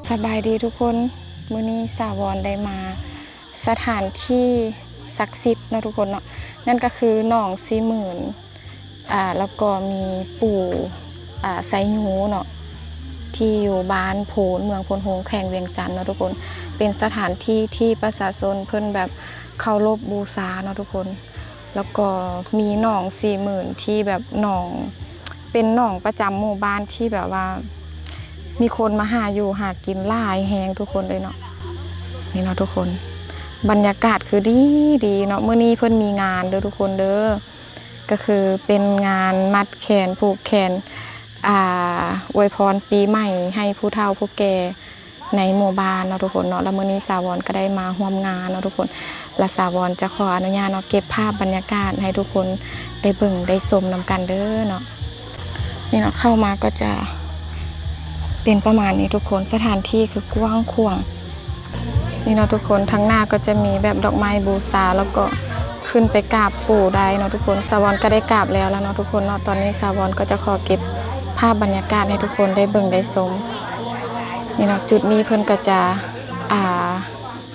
ສະບາຍດີທຸກຄົນ, ມື້ນີ້ສາວອນໄດ້ມາສະຖານທີ່ສັກສິດເນາະທຸກຄົນເນາະ, ນັ້ນກໍຄືໜອງສີ່ໝື່ນ ອ່າ ແລ້ວກໍມີປູ່ ອ່າ ໄຊຍູເນາະ ທີ່ຢູ່ບ້ານໂພນ ເມືອງໂພນໂຮງ ແຂວງວຽງຈັນເນາະທຸກຄົນ. ເປັນສະຖານທີ່ທີ່ປະຊາຊົນເພິ່ນແບບເຄົາລົບບູຊາເນາະທຸກຄົນ. ແລ້ວກໍມີໜອງສີ່ໝື່ນທີ່ແບບໜອງ ເປັນໜອງປະຈຳໝູ່ບ້ານທີ່ແບບວ່າມີຄົນມາຫາຢູ່ຫາກິນຫຼາຍແຮງທຸກຄົນເລີຍເນາະ. ນີ້ເນາະທຸກຄົນ ບັນຍາກາດຄືດີດີເນາະ. ມື້ນີ້ເພິ່ນມີງານເດີທຸກຄົນເດີ ກໍຄືເປັນງານມັດແຂນຜູກແຂນ ອ່າ ອວຍພອນປີໃໝ່ໃຫ້ຜູ້ເຖົ້າຜູ້ແກ່ ໃນໝູ່ບ້ານເນາະທຸກຄົນເນາະ. ແລ້ວມື້ນີ້ສາວອນກໍໄດ້ມາຮ່ວມງານເນາະທຸກຄົນ, ແລ້ວສາວອນຈະຂໍອະນຸຍາດເນາະ ເກັບພາບບັນຍາກາດໃຫ້ທຸກຄົນໄດ້ເບິ່ງໄດ້ຊົມນຳກັນເດີເນາະ. ນີ້ເນາະ ເຂົ້າມາກໍຈະເປັນປະມານນີ້ທຸກຄົນ, ສະຖານທີ່ຄືກວ້າງຂວາງ. ນີ້ເນາະທຸກຄົນ ທາງໜ້າກໍຈະມີແບບດອກໄມ້ບູຊາ ແລ້ວກໍຂຶ້ນໄປກາບປູ່ໄດ້ເນາະທຸກຄົນ. ສາວອນກໍໄດ້ກາບແລ້ວລະເນາະທຸກຄົນເນາະ. ຕອນນີ້ສາວອນກໍຈະຂໍເກັບພາບບັນຍາກາດໃຫ້ທຸກຄົນໄດ້ເບິ່ງໄດ້ຊົມ. ນີ້ເນາະ ຈຸດນີ້ເພິ່ນກໍຈະ ອ່າ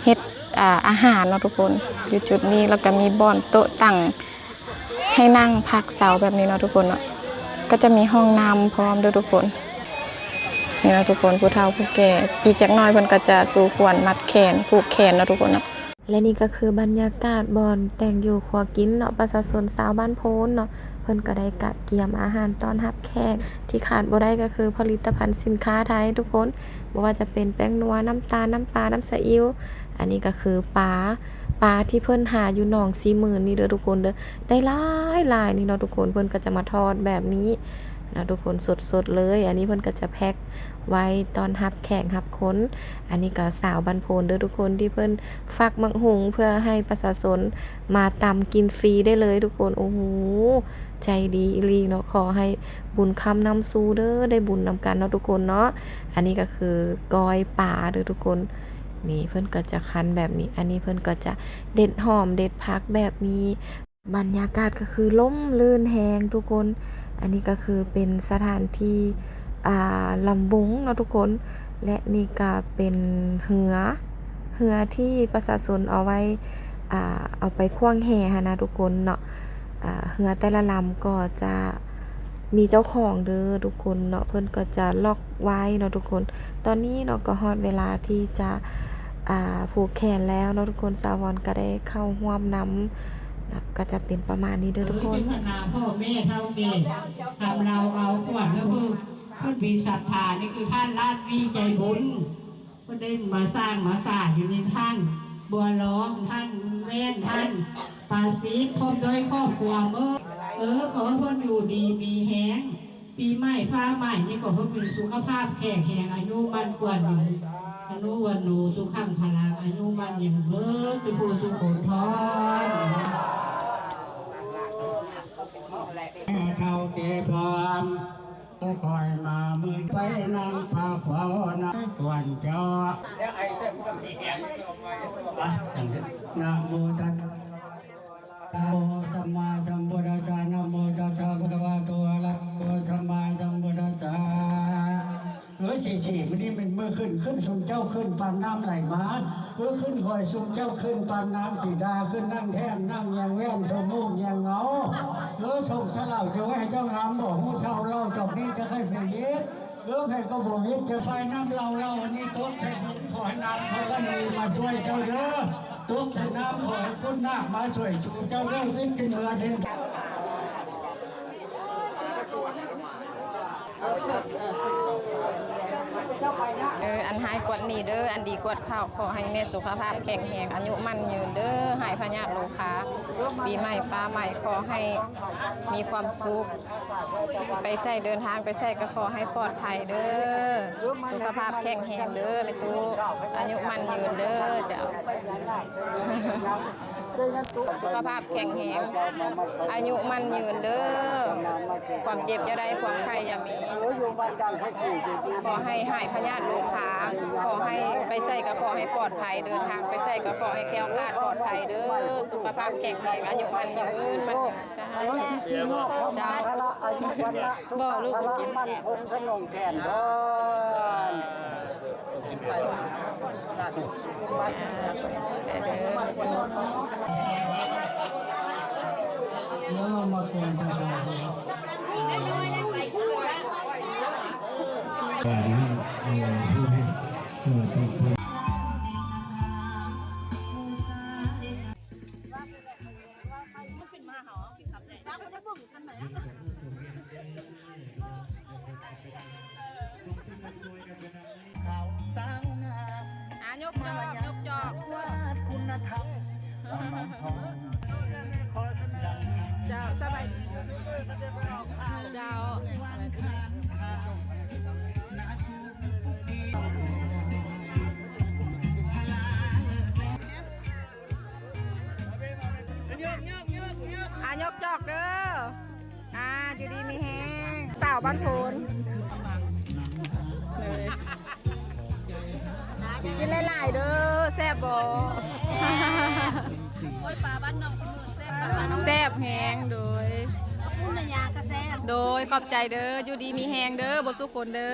ເຮັດ ອ່າ ອາຫານເນາະທຸກຄົນ. ຢູ່ຈຸດນີ້ ແລ້ວກໍມີບ່ອນໂຕະຕັ່ງໃຫ້ນັ່ງພັກເຊົາແບບນີ້ເນາະທຸກຄົນເນາະ, ກໍຈະມີຫ້ອງນ້ຳພ້ອມເດີທຸກຄົນ. ນີ້ເນາະທຸກຄົນ ຜູ້ເຖົ້າຜູ້ແກ່ ອີກຈັກໜ້ອຍເພິ່ນກໍຈະສູ່ຂວັນມັດແຂນຜູກແຂນເນາະທຸກຄົນເນາະ. ແລະນີ້ກໍຄືບັນຍາກາດບ່ອນແຕ່ງຢູ່ຄົວກິນເນາະ ປະຊາຊົນຊາວບ້ານໂພນເນາະ, ເພິ່ນກໍໄດ້ກະກຽມອາຫານຕ້ອນຮັບແຂກ. ທີ່ຂາດບໍ່ໄດ້ກໍຄືຜະລິດຕະພັນສິນຄ້າໄທທຸກຄົນ, ບໍ່ວ່າຈະເປັນແປ້ງນົວ, ນ້ຳຕານ, ນ້ຳປາ, ນ້ຳສະອິ້ວ. ອັນນີ້ກໍຄືປາ ປາທີ່ເພິ່ນຫາຢູ່ໜອງສີ່ໝື່ນນີ້ເດີທຸກຄົນເດີ, ໄດ້ຫຼາຍໆ ນີ້ເນາະທຸກຄົນ. ເພິ່ນກໍຈະມາທອດແບບນີ້ເນາະທຸກຄົນ ສົດໆ ເລີຍ. ອັນນີ້ເພິ່ນກໍຈະແພັກໄວ້ຕ້ອນຮັບແຂກຮັບຄົນ. ອັນນີ້ກໍສາວບ້ານໂພນເດີທຸກຄົນ ທີ່ເພິ່ນ ຝັກໝາກຫຸ່ງເພື່ອໃຫ້ປະຊາຊົນມາຕຳກິນຟຣີໄດ້ເລີຍທຸກຄົນ. ໂອ້ໂຫ ໃຈດີອີ່ຫຼີເນາະ, ຂໍໃຫ້ບຸນຄ້ຳນຳຊູເດີ, ໄດ້ບຸນນຳກັນເນາະທຸກຄົນເນາະ. ອັນນີ້ກໍຄືກ້ອຍປາເດີທຸກຄົນ, ນີ້ເພິ່ນກໍຈະຄັ້ນແບບນີ້. ອັນນີ້ເພິ່ນກໍຈະເດັດຫອມເດັດຜັກແບບນີ້. ບັນຍາກາດກໍຄືລົມລື່ນແຮງທຸກຄົນ. ອັນນີ້ກໍຄືເປັນສະຖານທີ່ ອ່າ ລຳວົງເນາະທຸກຄົນ, ແລະນີ້ກໍເປັນເຮືອ ເຮືອທີ່ປະຊາຊົນເອົາໄວ້ ອ່າ ເອົາໄປຂວ້າງແຫຫັ້ນນະທຸກຄົນເນາະ. ອ່າ ເຮືອແຕ່ລະລຳກໍຈະມີເຈົ້າຂອງເດີທຸກຄົນເນາະ, ເພິ່ນກໍຈະລັອກໄວ້ເນາະທຸກຄົນ. ຕອນນີ້ເນາະ ກໍຮອດເວລາທີ່ຈະ ອ່າ ຜູກແຂນແລ້ວເນາະທຸກຄົນ, ສາວອນກໍໄດ້ເຂົ້າຮ່ວມນຳ ກໍຈະເປັນປະມານນີ້ເດີທຸກຄົນ. ເອີ ຢູ່ຄະນະພໍ່ແມ່ເຖົ້າແກ່ ຕຳລາວເອົາຂວັນເດີ ເພິ່ນ ເພິ່ນມີສັດທາ ນີ້ຄືທ່ານລາດວີໃຈບຸນ ເພິ່ນໄດ້ມາສ້າງມາສາຢູ່ນີ້, ທ່ານບົວລອງ ທ່ານແວ່ນ ທ່ານປາສິດ ພ້ອມດ້ວຍຄອບຄົວເມີ. ເອີ ຂໍໃຫ້ເພິ່ນຢູ່ດີມີແຮງ ປີໃໝ່ຟ້າໃໝ່ນີ້ ຂໍໃຫ້ມີສຸຂະພາບແຂງແຮງ ອາຍຸໝັ້ນຂວັນຍືນ ອາຍຸວັນໂນ ສຸຂັງພະລັງ ອາຍຸໝັ້ນຍືນເບີດສູ່ຜູ້ສູ່ຄົນເທີ້. ເຖົ້າແກ່ພ້ອມ ຜູ້ຄອຍມາມື້ໄປນັ່ງພາເຝົ້ານຳຄວນເຈົ້າ. ນະໂມຕັດ ນະໂມ ສຳມາສຳພຸດທັດສະ ນະໂມຕັດສະ ພະຄະວະໂຕ ອະລະຫະໂຕ ສຳມາສຳພຸດທັດສະ. ເອີ ເສ ເສ ມື້ນີ້ແມ່ນມື້ຂຶ້ນ, ຂຶ້ນຊຸມເຈົ້າຂຶ້ນປານນ້ຳໄຫຼມາ. ເອີ ຂຶ້ນ ຂໍໃຫ້ຊຸມເຈົ້າຂຶ້ນປານນ້ຳສີດາ, ຂຶ້ນນຳແທ່ນນຳແຍງແວ່ນ ຊົມຮູບແຍງເງົາ. ເອີ ຊົມສະເຫຼົ້າຈະໄວ້ໃຫ້ເຈົ້າງາມບໍ່ຮູ້ເຊົາ, ເຫຼົ້າດອກນີ້ຈະໃຫ້ໄປເຮັດ. ເອີ ໃຜກໍບໍ່ເຮັດຈະໄຟນ້ຳເລົ່າເລົ່າ ອັນນີ້ຕົກໃສ່ບຸນ ຂໍໃຫ້ນາງທໍລະນີມາຊ່ວຍເຈົ້າເດີ, ຕົກໃສ່ນ້ຳ ຂໍໃຫ້ຄຸນນາກມາຊ່ວຍຊູເຈົ້າເດີ, ວິດຂຶ້ນເມືອເທິງ. ເອີ ອັນຮ້າຍກວາດໜີເດີ, ອັນດີກວາດເຂົ້າ. ຂໍໃຫ້ແມ່ສຸຂະພາບແຂງແຮງ, ອາຍຸໝັ້ນຍືນເດີ, ຫາຍພະຍາດໂລຄາ. ປີໃໝ່ຟ້າໃໝ່ ຂໍໃຫ້ມີຄວາມສຸກ. ໄປໃສເດີນທາງໄປໃສກໍຂໍໃຫ້ປອດໄພເດີ, ສຸຂະພາບແຂງແຮງເດີແມ່ຕູ້, ອາຍຸໝັ້ນຍືນເດີເຈົ້າ. ສຸຂະພາບແຂງແຮງ ອາຍຸໝັ້ນຍືນເດີ້ ຄວາມເຈັບຢ່າໄດ້ ຄວາມໄຂ້ຢ່າມີ ຂໍໃຫ້ຫາຍພະຍາດໂລຄາ ຂໍໃຫ້ໄປໃສກໍຂໍໃຫ້ປອດໄພ ເດີນທາງໄປໃສກໍຂໍໃຫ້ແຄ້ວຄາດປອດໄພເດີ້ ສຸຂະພາບແຂງແຮງ ອາຍຸໝັ້ນຍືນ ໝັ້ນຍືນ ສາທຸ ເຈົ້າ ບໍ່ລູກ ອ່າ ຍົກຈອກ ຍົກຈອກ ເຈົ້າ ສະບາຍດີ ເຈົ້າ ອ່າ ຍົກຈອກເດີ້ ອ່າ ຢູ່ດີມີແຮງ ສາວບ້ານໂພນ ເອີ ກິນຫຼາຍໆເດີ້ ແຊບບໍ່? ໂອ້ຍ ປາບ້ານນ້ອງ ແຊບ ແຊບແຮງ ໂດຍ ຂອບຄຸນນະຍາ ກະແຊບ ໂດຍ ຂອບໃຈເດີ້ ຢູ່ດີມີແຮງເດີ້ ເບິດສູ່ຄົນເດີ້.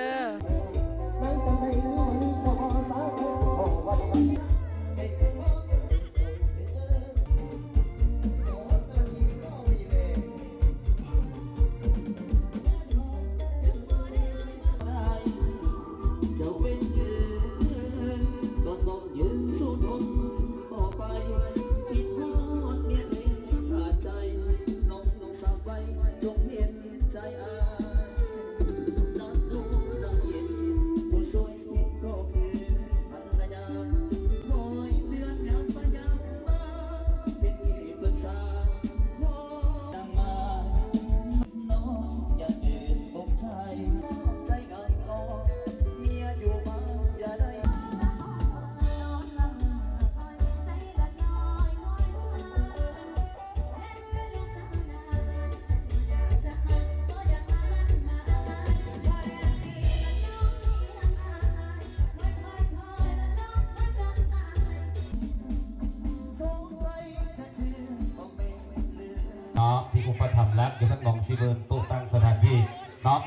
ເນາະ ທີ່ອຸປະຖຳລັກຢູ່ທາງໜອງຊີເມີນ ໂຕະຕັ້ງສະຖານທີ່ເນາະ.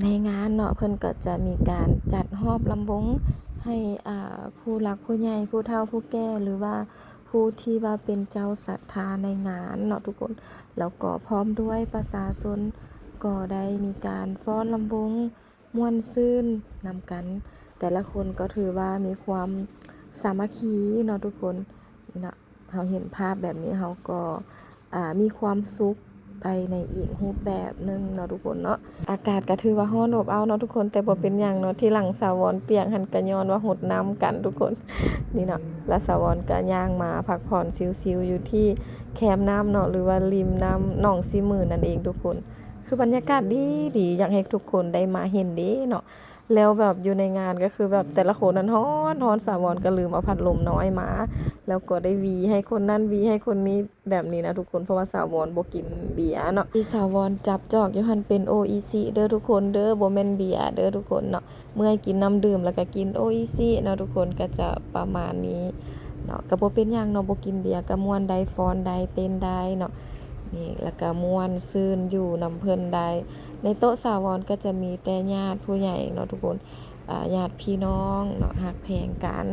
ໃນງານເນາະ ເພິ່ນກໍຈະມີການຈັດຮອບລຳວົງໃຫ້ ອ່າ ຜູ້ຫຼັກຜູ້ໃຫຍ່ ຜູ້ເຖົ້າຜູ້ແກ່ ຫຼືວ່າຜູ້ທີ່ວ່າເປັນເຈົ້າສັດທາໃນງານເນາະທຸກຄົນ ແລ້ວກໍພ້ອມດ້ວຍປະຊາຊົນ ກໍໄດ້ມີການຟ້ອນລຳວົງ ມ່ວນຊື່ນນຳກັນ ແຕ່ລະຄົນກໍຖືວ່າມີຄວາມສາມັກຄີເນາະທຸກຄົນ ນີ້ເນາະ ເຮົາເຫັນພາບແບບນີ້ເຮົາກໍ ອ່າ ມີຄວາມສຸກໄປໃນອີກຮູບແບບໜຶ່ງເນາະທຸກຄົນເນາະ. ອາກາດກໍຖືວ່າຮ້ອນອົບເອົ້າເນາະທຸກຄົນ ແຕ່ບໍ່ເປັນຫຍັງເນາະ ທີ່ຫຼັງສາວອນປຽກຫັ້ນກໍຍ້ອນວ່າຫົດນ້ຳກັນທຸກຄົນ ນີ້ເນາະ ແລ້ວສາວອນກໍຍ່າງມາພັກຜ່ອນຊິວໆຢູ່ທີ່ແຄມນ້ຳເນາະ ຫຼືວ່າລິມນ້ຳໜອງຊີໝືນນັ້ນເອງທຸກຄົນ. ຄືບັນຍາກາດດີໆ ຢາກໃຫ້ທຸກຄົນໄດ້ມາເຫັນເດ້ເນາະ. ແລ້ວແບບຢູ່ໃນງານກໍຄືແບບແຕ່ລະຄົນນັ້ນຮ້ອນ ຮ້ອນ ສາວອນກໍລືມເອົາພັດລົມນ້ອຍມາ ແລ້ວກໍໄດ້ຫວີໃຫ້ຄົນນັ້ນ ຫວີໃຫ້ຄົນນີ້ແບບນີ້ນະທຸກຄົນ ເພາະວ່າສາວອນບໍ່ກິນເບຍເນາະ. ທີ່ສາວອນຈັບຈອກຢູ່ຫັ້ນເປັນໂອອິຊິເດີ້ທຸກຄົນເດີ້ ບໍ່ແມ່ນເບຍເດີ້ທຸກຄົນເນາະ. ເມື່ອຍກິນນ້ຳດື່ມແລ້ວກໍກິນໂອອິຊິເນາະທຸກຄົນ ກໍຈະປະມານນີ້ເນາະ. ກໍບໍ່ເປັນຫຍັງເນາະ ບໍ່ກິນເບຍກໍມ່ວນໄດ້ ຟ້ອນໄດ້ ເຕັ້ນໄດ້ເນາະ. ນີ້ ແລ້ວກໍມ່ວນຊື່ນຢູ່ນຳເພິ່ນໄດ້. ໃນໂຕະສາວອນກໍຈະມີແຕ່ຍາດຜູ້ໃຫຍ່ເນາະທຸກຄົນ ອາ ຍາດພີ່ນ້ອງເນາະ ຮັກແພງກັນ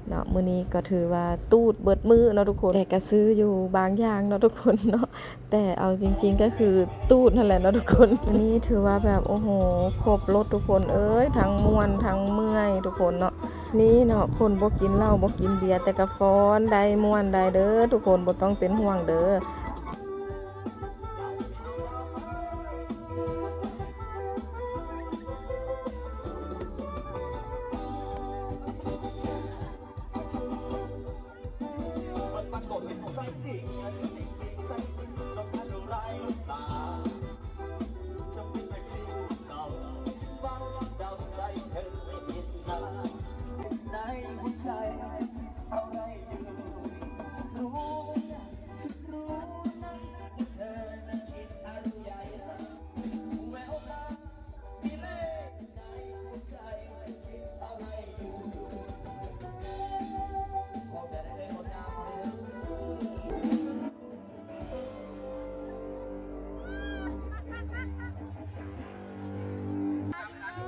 ເນາະ. ມື້ນີ້ກໍຖືວ່າຕູດເບິດມື້ເນາະທຸກຄົນ ແຕ່ກໍຊື້ຢູ່ບາງຢ່າງເນາະທຸກຄົນເນາະ. ແຕ່ເອົາຈິງໆ ກໍຄືຕູດຫັ້ນແຫຼະເນາະທຸກຄົນ. ອັນນີ້ຖືວ່າແບບ ໂອ້ໂຫ ຄົບລົດທຸກຄົນເອີຍ ທັງມ່ວນທັງເມື່ອຍທຸກຄົນເນາະ. ນີ້ເນາະ ຄົນບໍ່ກິນເຫຼົ້າບໍ່ກິນເບຍ ແຕ່ກໍຟ້ອນໄດ້ມ່ວນໄດ້ເດີ້ທຸກຄົນ ບໍ່ຕ້ອງເປັນຫ່ວງເດີ້.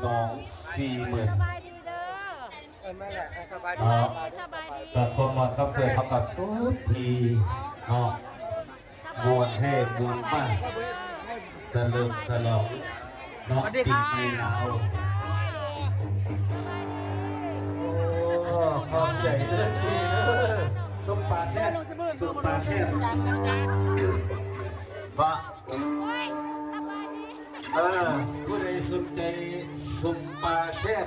ສອງສີ່ໝື່ນ ສະບາຍດີເດີ ເອີ ແມ່ນແຫຼະ ເອີ ສະບາຍດີ ເນາະ ສະບາຍດີ ກໍຄວາມມາກັບເພື່ອນເຮົາກໍສຸດທີ່ເນາະ ມ່ວນແຮງມ່ວນມາກ ສະເຫຼີມສະຫຼອງເນາະ ສະບາຍດີ ປີໃໝ່ລາວ ສະບາຍດີ ໂອ້ ຂອບໃຈເດີພີ່ເດີ ສົ້ມປາແຊບ ສົ້ມປາແຊບ ວ່າ ໂອ້ຍ ສະບາຍດີ ເອີ ຜູ້ໃດສົນໃຈສົ້ມປາແຊບ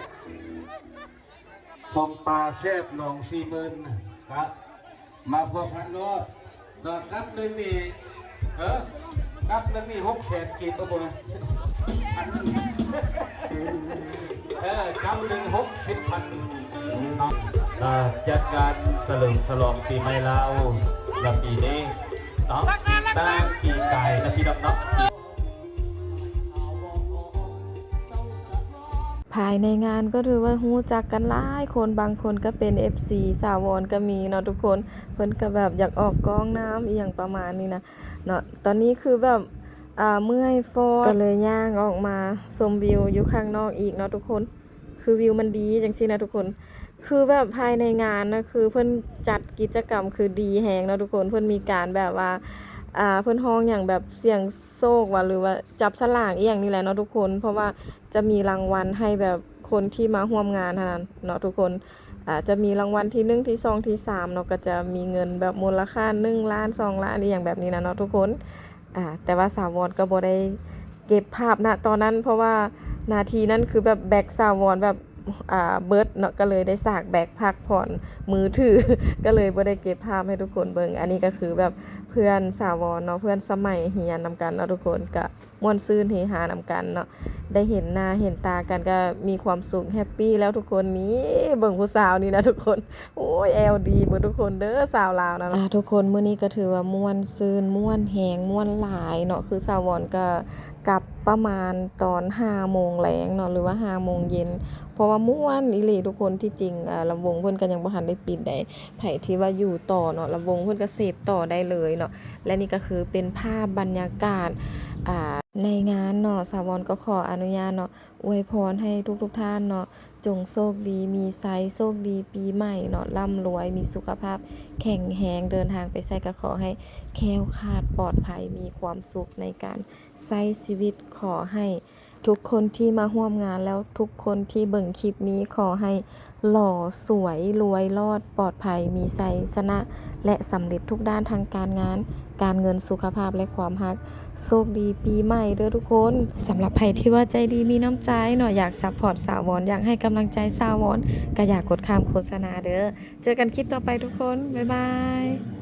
ສົ້ມປາແຊບໜອງສີ່ໝື່ນ ກະມາພົວພັນໂລດ ດອກກັບໜຶ່ງນີ້ ເອີ ກັບໜຶ່ງນີ້ຫົກແສນກີບ ເອີ ບໍ່ນະ ເອີ ກັບໜຶ່ງຫົກສິບພັນເນາະ ເອີ ຈັດງານສະເຫຼີມສະຫຼອງປີໃໝ່ລາວ ລະປີນີ້ເນາະ ຕ່າງປີກາຍນະພີ່ນ້ອງເນາະ. ພາຍໃນງານກໍຖືວ່າຮູ້ຈັກກັນຫຼາຍຄົນ ບາງຄົນກໍເປັນເອັຟຊີສາວອນກໍມີເນາະທຸກຄົນ ເພິ່ນກໍແບບຢາກອອກກ້ອງນຳ ອີ່ຫຍັງປະມານນີ້ນະເນາະ. ຕອນນີ້ຄືແບບ ອ່າ ເມື່ອຍຟ້ອນ ກໍເລີຍຍ່າງອອກມາຊົມວິວຢູ່ຂ້າງນອກອີກເນາະທຸກຄົນ ຄືວິວມັນດີຈັ່ງຊີ້ນະທຸກຄົນ. ຄືແບບພາຍໃນງານນະ ຄືເພິ່ນຈັດກິດຈະກຳຄືດີແຮງເນາະທຸກຄົນ ເພິ່ນມີການແບບວ່າ ອ່າ ເພິ່ນຮ້ອງຫຍັງແບບສ່ຽງໂຊກຫວາ ຫຼືວ່າຈັບສະຫຼາກອີ່ຫຍັງນີ້ແຫຼະເນາະທຸກຄົນ ເພາະວ່າຈະມີລາງວັນໃຫ້ແບບຄົນທີ່ມາຮ່ວມງານຫັ້ນນະເນາະທຸກຄົນ ອ່າ ຈະມີລາງວັນທີໜຶ່ງ ທີສອງ ທີສາມເນາະ ກໍຈະມີເງິນແບບມູນລະຄ່າໜຶ່ງລ້ານ ສອງລ້ານ ອີ່ຫຍັງແບບນີ້ນະເນາະທຸກຄົນ. ອ່າ ແຕ່ວ່າສາວອນກໍບໍ່ໄດ້ເກັບພາບນະຕອນນັ້ນ ເພາະວ່ານາທີນັ້ນຄືແບບແບັດສາວອນແບບ ອ່າ ເບິດເນາະ ກໍເລີຍໄດ້ສາກແບັດພັກຜ່ອນ ມືຖື ກໍເລີຍບໍ່ໄດ້ເກັບພາບໃຫ້ທຸກຄົນເບິ່ງ. ອັນນີ້ກໍຄືແບບເພື່ອນສາວອນເນາະ ເພື່ອນສະໄໝຮຽນນຳກັນເນາະທຸກຄົນ ກໍມ່ວນຊື່ນເຮຮານຳກັນເນາະ ໄດ້ເຫັນໜ້າເຫັນຕາກັນກໍມີຄວາມສຸກ ແຮັບປີແລ້ວທຸກຄົນ. ນີ້ເບິ່ງຜູ້ສາວນີ້ນະທຸກຄົນ ໂອ້ຍ ແອວດີເບິດທຸກຄົນເດີ ສາວລາວນະ. ອ່າ ທຸກຄົນ ມື້ນີ້ກໍຖືວ່າມ່ວນຊື່ນ ມ່ວນແຮງ ມ່ວນຫຼາຍເນາະ ຄືສາວອນກໍກັບປະມານຕອນຫ້າໂມງແລງເນາະ ຫຼືວ່າຫ້າໂມງເຢັນ ເພາະວ່າມ່ວນອີ່ຫຼີທຸກຄົນ. ທີ່ຈິງ ອ່າ ລຳວົງເພິ່ນກໍຍັງບໍ່ທັນໄດ້ປິດໃດ ໃຜທີ່ວ່າຢູ່ຕໍ່ເນາະ ລຳວົງເພິ່ນກໍເສບຕໍ່ໄດ້ເລີຍເນາະ. ແລະນີ້ກໍຄືເປັນພາບບັນຍາກາດ ອ່າ ໃນງານເນາະ ສາວອນກໍຂໍອະນຸຍາດເນາະ ອວຍພອນໃຫ້ທຸກໆທ່ານເນາະ ຈົ່ງໂຊກດີມີໄຊ ໂຊກດີປີໃໝ່ເນາະ ລ່ຳລວຍ ມີສຸຂະພາບແຂງແຮງ ເດີນທາງໄປໃສກໍຂໍໃຫ້ແຄ້ວຄາດປອດໄພ ມີຄວາມສຸກໃນການໃຊ້ຊີວິດ. ຂໍໃຫ້ທຸກຄົນທີ່ມາຮ່ວມງານ ແລ້ວທຸກຄົນທີ່ເບິ່ງຄລິບນີ້ ຂໍໃຫ້ຫຼໍ່ສວຍ ລວຍລອດ ປອດໄພ ມີໄຊຊະນະ ແລະ ສຳເລັດທຸກດ້ານທາງການງານ ການເງິນ ສຸຂະພາບ ແລະ ຄວາມຮັກ. ໂຊກດີປີໃໝ່ເດີທຸກຄົນ. ສຳລັບໃຜທີ່ວ່າໃຈດີມີນ້ຳໃຈເນາະ ຢາກຊັບພອດສາວອນ ຢາກໃຫ້ກຳລັງໃຈສາວອນ ກໍຢ່າກົດຂ້າມໂຄສະນາເດີ. ເຈີກັນຄລິບຕໍ່ໄປທຸກຄົນ ບາຍບາຍ.